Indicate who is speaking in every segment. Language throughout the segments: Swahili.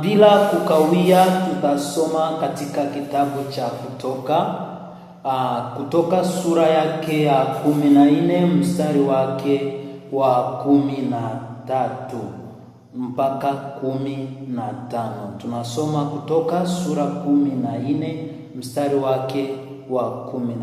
Speaker 1: Bila kukawia tutasoma katika kitabu cha Kutoka, Kutoka sura yake ya 14 mstari wake wa 13 mpaka 15. Tunasoma Kutoka sura 14 mstari wake wa 13.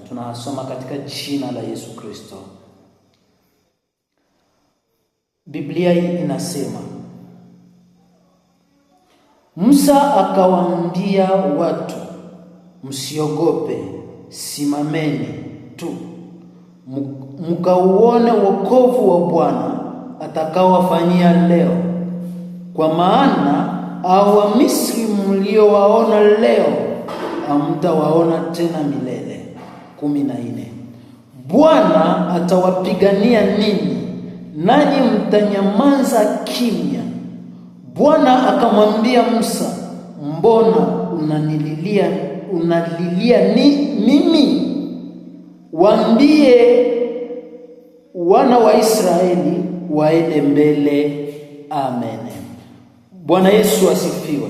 Speaker 1: Tunasoma katika jina la Yesu Kristo. Biblia inasema, Musa akawaambia watu, msiogope, simameni tu mkauone wokovu wa Bwana atakaowafanyia leo, kwa maana hao Wamisri mliowaona leo hamtawaona tena milele. 14. Bwana atawapigania ninyi, nanyi mtanyamaza kimya. Bwana akamwambia Musa, mbona unalilia ni mimi? Waambie wana wa Israeli waende mbele. Amen. Bwana Yesu asifiwe.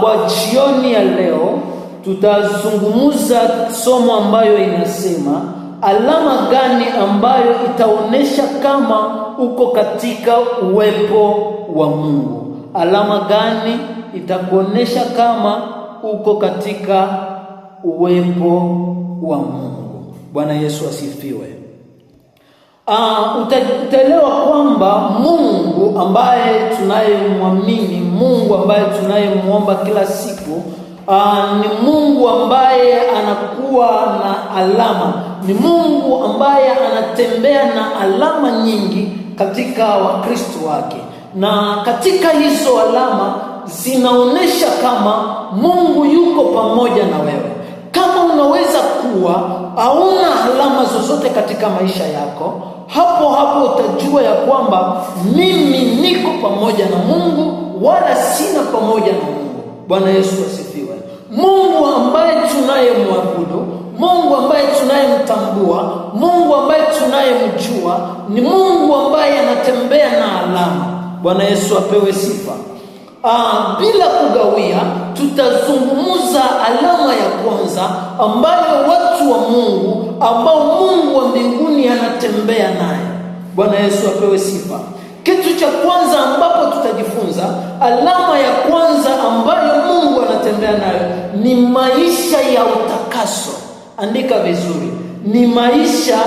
Speaker 1: Kwa jioni ya leo tutazungumza somo ambayo inasema alama gani ambayo itaonesha kama uko katika uwepo wa Mungu. Alama gani itakuonesha kama uko katika uwepo wa Mungu. Bwana Yesu asifiwe. Utaelewa kwamba Mungu ambaye tunayemwamini, Mungu ambaye tunayemuomba kila siku, ni Mungu ambaye anakuwa na alama. Ni Mungu ambaye anatembea na alama nyingi katika Wakristo wake. Na katika hizo alama zinaonesha kama Mungu yuko pamoja na wewe. Kama unaweza kuwa hauna alama zozote katika maisha yako, hapo hapo utajua ya kwamba mimi niko pamoja na Mungu wala sina pamoja na Mungu. Bwana Yesu asifiwe. Mungu ambaye tunayemwabudu, Mungu ambaye tunayemtambua, Mungu ambaye tunayemjua ni Mungu ambaye anatembea na alama. Bwana Yesu apewe sifa. Bila kugawia tutazungumza alama ya kwanza ambayo watu wa Mungu, ambao Mungu wa mbinguni anatembea naye. Bwana Yesu apewe sifa. Kitu cha kwanza ambapo tutajifunza, alama ya kwanza ambayo Mungu anatembea nayo ni maisha ya utakaso. Andika vizuri, ni maisha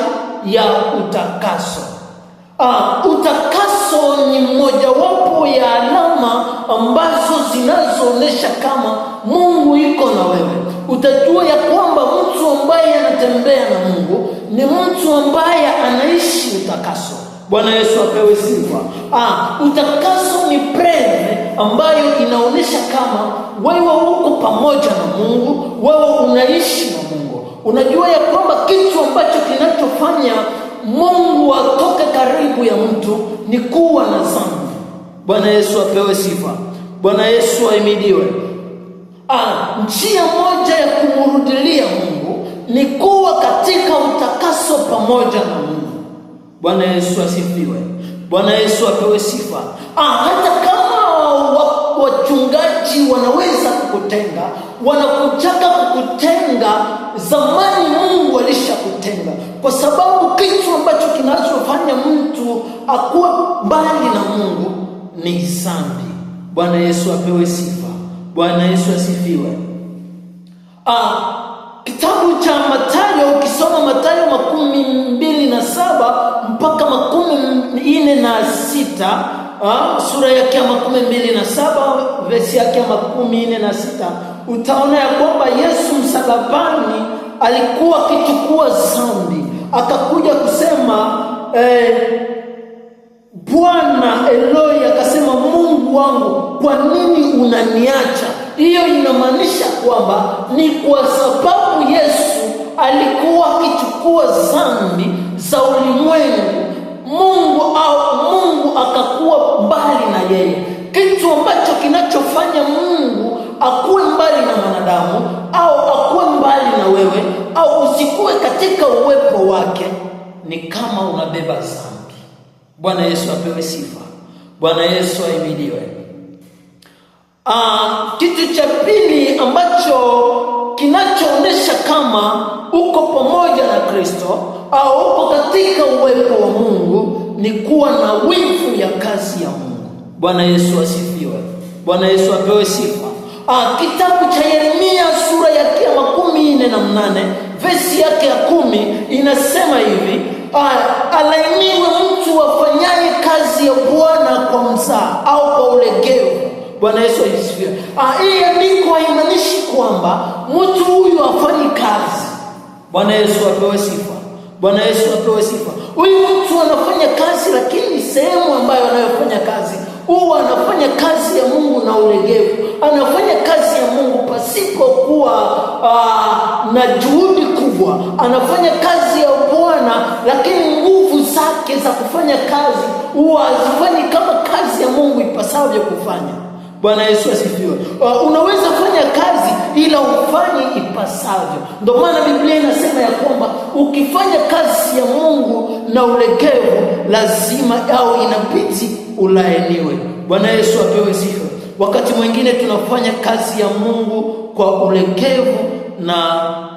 Speaker 1: ya utakaso. Utakaso ni mojawapo ya alama ambazo zinazoonyesha kama Mungu yuko na wewe. Utajua ya kwamba mtu ambaye anatembea na Mungu ni mtu ambaye anaishi utakaso. Bwana Yesu apewe sifa. Utakaso ni preve ambayo inaonyesha kama wewe uko pamoja na Mungu, wewe unaishi na Mungu. Unajua ya kwamba kitu ambacho kinachofanya Mungu atoke karibu ya mtu ni kuwa na dhambi. Bwana Yesu apewe sifa. Bwana Yesu ahimidiwe. Njia moja ya kumrudilia Mungu ni kuwa katika utakaso pamoja na Mungu. Bwana Yesu asifiwe. Bwana Yesu apewe sifa. Hata kama wachungaji wanaweza kukutenga, wanakutaka kukutenga, zamani Mungu alishakutenga. Kwa sababu kitu ambacho kinachofanya mtu akuwe mbali na Mungu ni dhambi. Bwana Yesu apewe sifa. Bwana Yesu asifiwe. Kitabu cha Mathayo, ukisoma Mathayo 27 mpaka 46, sura yake ya 27 verse yake ya 46, utaona ya kwamba Yesu msalabani alikuwa akichukua dhambi, akakuja kusema Bwana Eloi, akasema Mungu wangu, kwa nini unaniacha? Hiyo inamaanisha kwamba ni kwa sababu Yesu alikuwa akichukua dhambi za ulimwengu, Mungu au Mungu akakuwa mbali na yeye. Kitu ambacho kinachofanya Mungu akuwe mbali na mwanadamu au akuwe mbali na wewe au usikuwe katika uwepo wake ni kama unabeba dhambi. Bwana Yesu apewe sifa. Bwana Yesu ahimidiwe. Kitu cha pili ambacho kinachoonyesha kama uko pamoja na Kristo au uko katika uwepo wa Mungu ni kuwa na wivu ya kazi ya Mungu. Bwana Yesu asifiwe. Bwana Yesu apewe sifa. Kitabu cha Yeremia sura yake ya 48 vesi yake ya 10 inasema hivi: alainiwe mtu afanyaye kazi ya Bwana kwa mzaa au kwa ulegevu. Bwana Yesu asifiwe. Hii andiko haimaanishi kwamba mtu huyu hafanyi kazi. Bwana Yesu apewe sifa. Bwana Yesu apewe sifa. Huyu mtu anafanya kazi, lakini sehemu ambayo anayofanya kazi huwa anafanya kazi ya Mungu na ulegevu. Anafanya kazi ya Mungu pasipokuwa na juhudi kubwa. Anafanya kazi ya Bwana, lakini nguvu zake za kufanya kazi huwa hazifanyi kama kazi ya Mungu ipasavyo kufanya. Bwana Yesu asifiwe. Unaweza fanya kazi ila ufanye ipasavyo. Ndio maana Biblia inasema ya kwamba ukifanya kazi ya Mungu na ulegevu, lazima au inabidi ulaaniwe. Bwana Yesu apewe sifa. Wakati mwingine tunafanya kazi ya Mungu kwa ulegevu na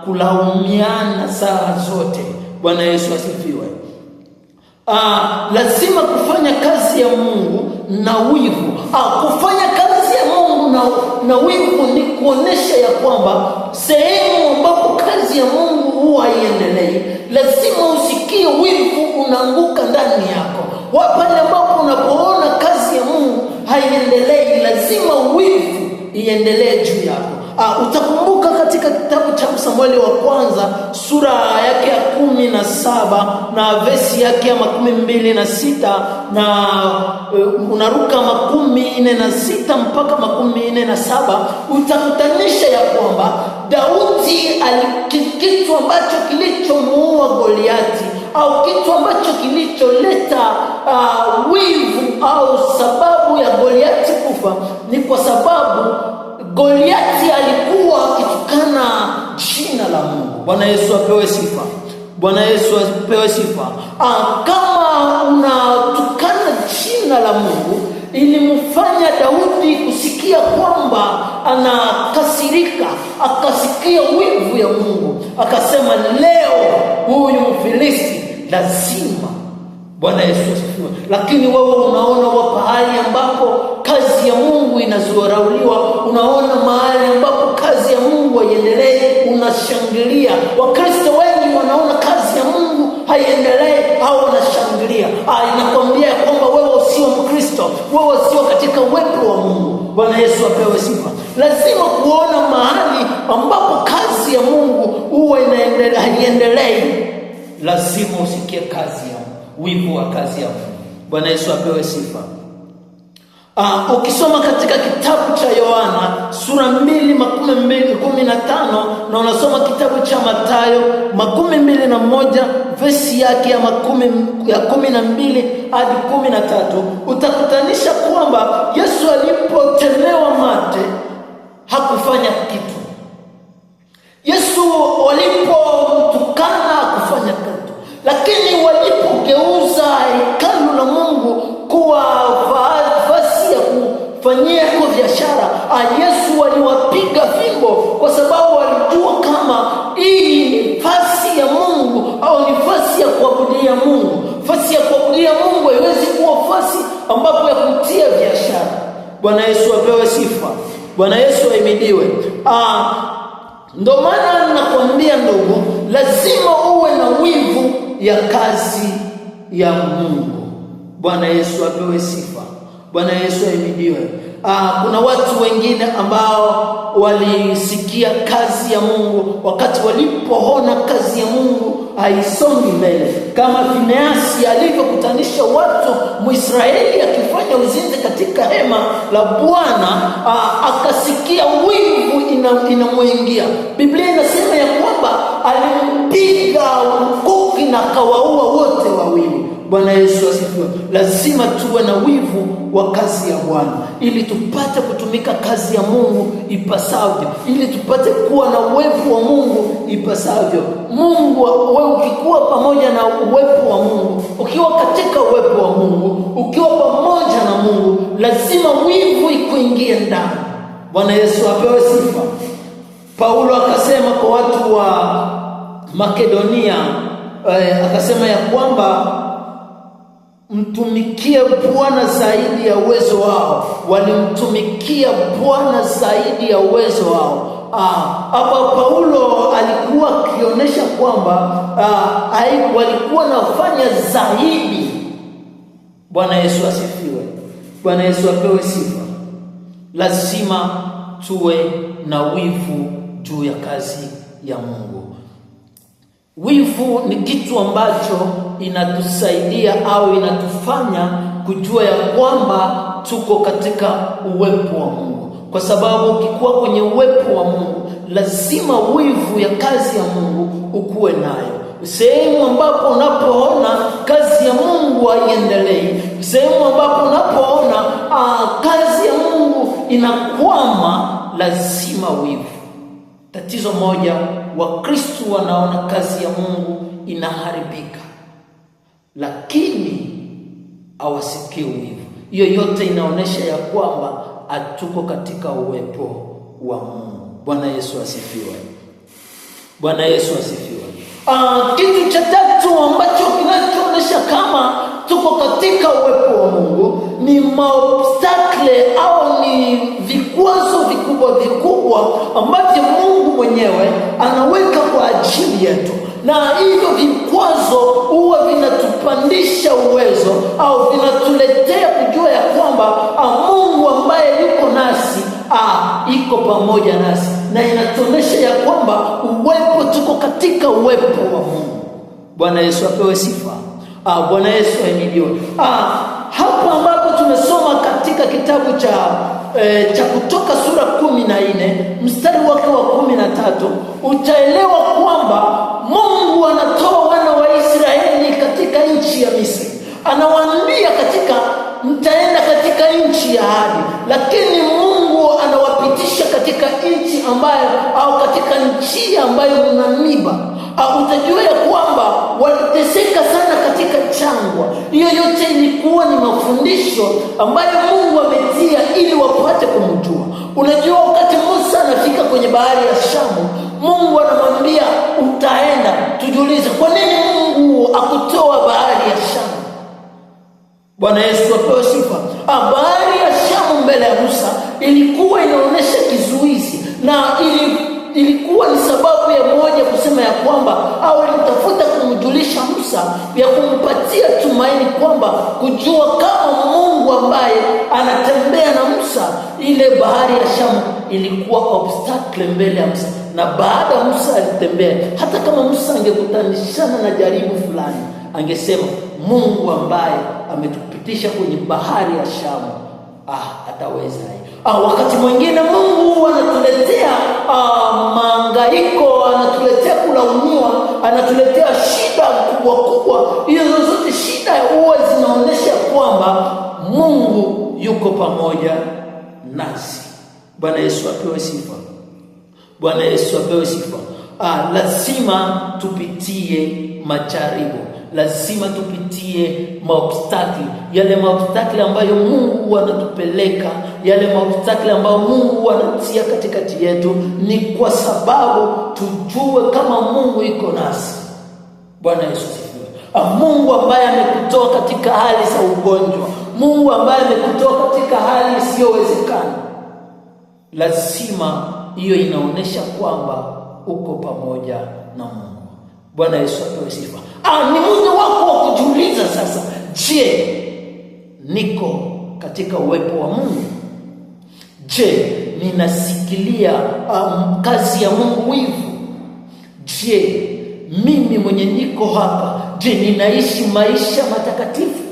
Speaker 1: kulaumiana saa zote. Bwana Yesu asifiwe. Lazima kufanya kazi ya Mungu na wivu. Kufanya kazi ya Mungu na wivu ni kuonesha ya kwamba sehemu ambapo kazi ya Mungu huwa haiendelei, lazima usikie wivu unaanguka ndani yako. Pale ambapo unapoona kazi ya Mungu haiendelei, lazima wivu iendelee juu yako. Utakumbuka katika kitabu cha Samueli wa kwanza sura yake ya 17 na vesi yake ya 26 na unaruka 46 mpaka 47, utakutanisha ya kwamba Daudi kitu ambacho kilichomuua Goliati au kitu ambacho kilicholeta wivu au sababu ya Goliati kufa ni kwa sababu Goliati alikuwa akitukana jina la Mungu. Bwana Yesu apewe sifa. Bwana Yesu apewe sifa. Kama unatukana jina la Mungu, ilimfanya Daudi kusikia kwamba anakasirika, akasikia wivu ya Mungu, akasema leo huyu Mfilisti lazima. Bwana Yesu asifiwe. Lakini wewe unaona pahali ambapo kazi ya Mungu inazorauliwa, unaona mahali ambapo kazi ya Mungu haiendelee, unashangilia. Wakristo wengi wanaona kazi ya Mungu haiendelee au wanashangilia. Inakwambia kwamba wewe sio Mkristo, wewe sio katika uwepo wa Mungu. Bwana Yesu apewe sifa. Lazima kuona mahali ambapo kazi ya Mungu huwa haiendelei, lazima usikie kazi ya wivu wa kazi ya Mungu. Bwana Yesu apewe sifa. Ukisoma katika kitabu cha Yohana sura 2:15 na unasoma kitabu cha Mathayo 21 vesi yake ya 12 hadi 13, utakutanisha kwamba Yesu alipotemewa mate hakufanya kitu. Yesu walipomtukana hakufanya kitu. Lakini walipogeuza hekalu la Mungu kuwa nafasi ya kufanyia biashara, Yesu waliwapiga fimbo kwa sababu walijua kama hii ni nafasi ya Mungu au ni nafasi ya kuabudia Mungu. Nafasi ya kuabudia Mungu haiwezi kuwa nafasi ambapo ya kutia biashara. Bwana Yesu apewe sifa. Bwana Yesu ahimidiwe. Ndio maana nakwambia ndugu, lazima uwe na wivu ya kazi ya Mungu. Bwana Yesu apewe sifa. Bwana Yesu ahimidiwe. Kuna watu wengine ambao walisikia kazi ya Mungu, wakati walipoona kazi ya Mungu haisongi mbele, kama Fineasi alivyokutanisha watu Mwisraeli akifanya uzinzi katika hema la Bwana, akasikia wivu inamuingia. Biblia inasema ya kwamba alimpiga mkuki na akawaua wote wawili. Bwana Yesu asifiwe. Lazima tuwe na wivu wa kazi ya Bwana ili tupate kutumika kazi ya Mungu ipasavyo, ili tupate kuwa na uwepo wa Mungu ipasavyo. Mungu, wewe ukikuwa pamoja na uwepo wa Mungu, ukiwa katika uwepo wa Mungu, ukiwa pamoja na Mungu, lazima wivu ikuingie ndani. Bwana Yesu apewe sifa. Paulo akasema kwa watu wa Makedonia, akasema ya kwamba mtumikie Bwana zaidi ya uwezo wao. Walimtumikia Bwana zaidi ya uwezo wao. Hapa Paulo alikuwa akionyesha kwamba walikuwa nafanya zaidi. Bwana Yesu asifiwe. Bwana Yesu apewe sifa. Lazima tuwe na wivu juu ya kazi ya Mungu. Wivu ni kitu ambacho inatusaidia au inatufanya kujua ya kwamba tuko katika uwepo wa Mungu. Kwa sababu ukikuwa kwenye uwepo wa Mungu, lazima wivu ya kazi ya Mungu ukuwe nayo. Sehemu ambapo unapoona kazi ya Mungu haiendelei, sehemu ambapo unapoona kazi ya Mungu inakwama, lazima wivu. Tatizo moja, Wakristo wanaona kazi ya Mungu inaharibika, lakini hawasikii wivu. Hiyo yote inaonesha ya kwamba hatuko katika uwepo wa Mungu. Bwana Yesu asifiwe. Bwana Yesu asifiwe. Kitu cha tatu ambacho kinachoonyesha kama tuko katika uwepo wa Mungu ni maobstakle au ni vikwazo vikubwa vikubwa ambavyo Mungu mwenyewe anaweka kwa ajili yetu. Na hivyo vikwazo huwa vinatupandisha uwezo au vinatuletea kujua ya kwamba Mungu ambaye yuko nasi iko pamoja nasi, na inatuonyesha ya kwamba uwepo, tuko katika uwepo wa Mungu. Bwana Yesu apewe sifa. Bwana Yesu ahimidiwe. Hapo ambapo tumesoma katika kitabu cha Kutoka sura 14 mstari wake wa 13, utaelewa kwamba Mungu anatoa wana wa Israeli katika nchi ya Misri. Anawaambia katika mtaenda katika nchi ya ahadi, lakini Mungu anawapitisha katika nchi ambayo au katika nchi ambayo mna miba. Utajua ya kwamba waliteseka sana katika jangwa. Hiyo yote ilikuwa ni mafundisho ambayo Mungu ametia ili wapate kumjua. Unajua, wakati Musa anafika kwenye bahari ya Shamu, Mungu anamwambia utaenda. Tujiulize, kwa nini Mungu akutoa bahari ya Shamu? Bwana Yesu apewe sifa. Bahari ya Shamu mbele ya Musa ilikuwa inaonyesha kizuizi, na ilikuwa ni sababu ya moja kusema ya kwamba au ilitafuta kumjulisha Musa ya kumpatia tumaini kwamba kujua kama Mungu ambaye anatembea na Musa. Ile bahari ya Shamu ilikuwa obstacle mbele ya Musa, na baada ya Musa alitembea, hata kama Musa angekutanishana na jaribu fulani, angesema Mungu ambaye ametupitisha kwenye bahari ya Shamu ataweza. Wakati mwingine Mungu anatuletea mahangaiko, anatuletea kulaumiwa, anatuletea shida kubwa kubwa. Hizo zote shida huwa zinaonyesha kwamba Mungu yuko pamoja nasi. Bwana Yesu apewe sifa. Bwana Yesu apewe sifa. Lazima tupitie majaribu, lazima tupitie maobstakli, yale maobstakli ambayo Mungu anatupeleka, yale maobstakli ambayo Mungu anatia katikati yetu, ni kwa sababu tujue kama Mungu iko nasi. Bwana Yesu asifiwe. Mungu ambaye amekutoa katika hali za ugonjwa, Mungu ambaye amekutoa katika hali isiyowezekana, lazima hiyo inaonyesha kwamba uko pamoja na Mungu. Bwana Yesu apewe sifa. Ni muda wako wa kujiuliza sasa, je, niko katika uwepo wa Mungu? Je, ninasikilia kazi ya Mungu wivu? Je, mimi mwenye niko hapa, je, ninaishi maisha matakatifu?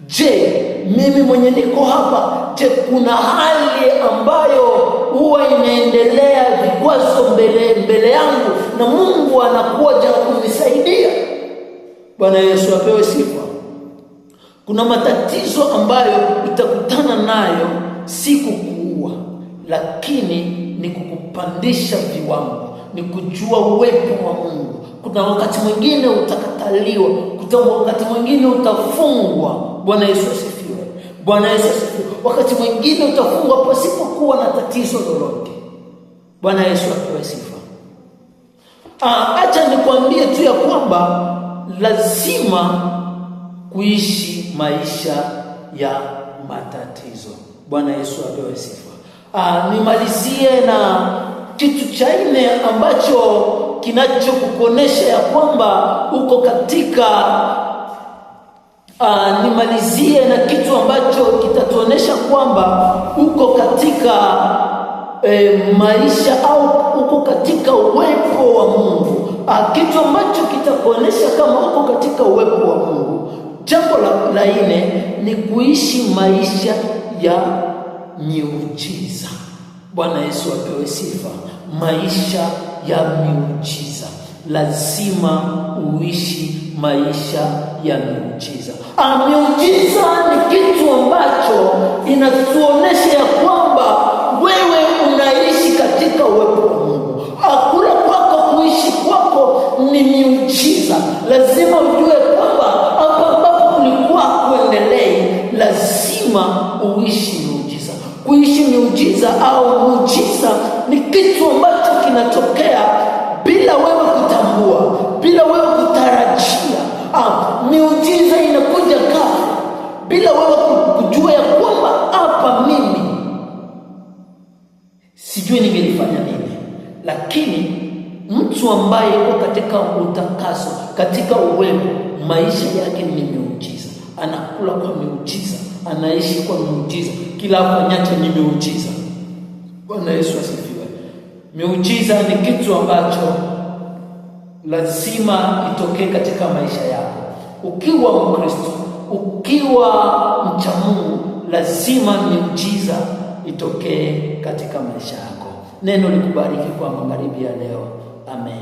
Speaker 1: Je, mimi mwenye niko hapa, je, kuna hali ambayo huwa inaendelea vikwazo mbele yangu na Mungu anakuja kunisaidia? Bwana Yesu apewe sifa. Kuna matatizo ambayo utakutana nayo si kukuua, lakini ni kukupandisha viwango, ni kujua uwepo wa Mungu. Kuna wakati mwingine utakataliwa, kuna wakati mwingine utafungwa. Bwana Yesu asifiwe. Bwana Yesu asifiwe. Wakati mwingine utafungwa pasipokuwa na tatizo lolote. Bwana Yesu apewe sifa. Acha nikwambie tu ya kwamba lazima kuishi maisha ya matatizo. Bwana Yesu apewe sifa. Nimalizie na kitu cha nne ambacho kinachokuonesha ya kwamba uko katika nimalizie na kitu ambacho kitatuonesha kwamba uko katika maisha au uko katika uwepo wa Mungu. Kitu ambacho kitakuonesha kama uko katika uwepo wa Mungu, jambo la nne ni kuishi maisha ya miujiza. Bwana Yesu apewe sifa. Maisha ya miujiza, lazima uishi maisha ya miujiza. Miujiza ni kitu ambacho inatuonesha ya kwamba wewe unaishi katika uwepo wa Mungu. Kula kwako, kuishi kwako ni miujiza. Lazima ujue kwamba hapa ambapo kulikuwa kuendelei, lazima uishi miujiza. Kuishi miujiza au muujiza ni kitu ambacho kinatokea bila wewe kutambua, bila wewe kutarajia. Miujiza inakuja ghafla bila wewe kujua ya kwamba hapa mimi sijui ningelifanya nini, lakini mtu ambaye yuko katika utakaso, katika uwepo, maisha yake ni miujiza. Anakula kwa miujiza, anaishi kwa miujiza, kila afanyacho ni miujiza. Bwana Yesu asifiwe. Miujiza ni kitu ambacho lazima itokee katika maisha yako. Ukiwa Mkristo, ukiwa mcha Mungu, lazima miujiza itokee katika maisha yako. Neno likubariki kwa magharibi ya leo. Amen.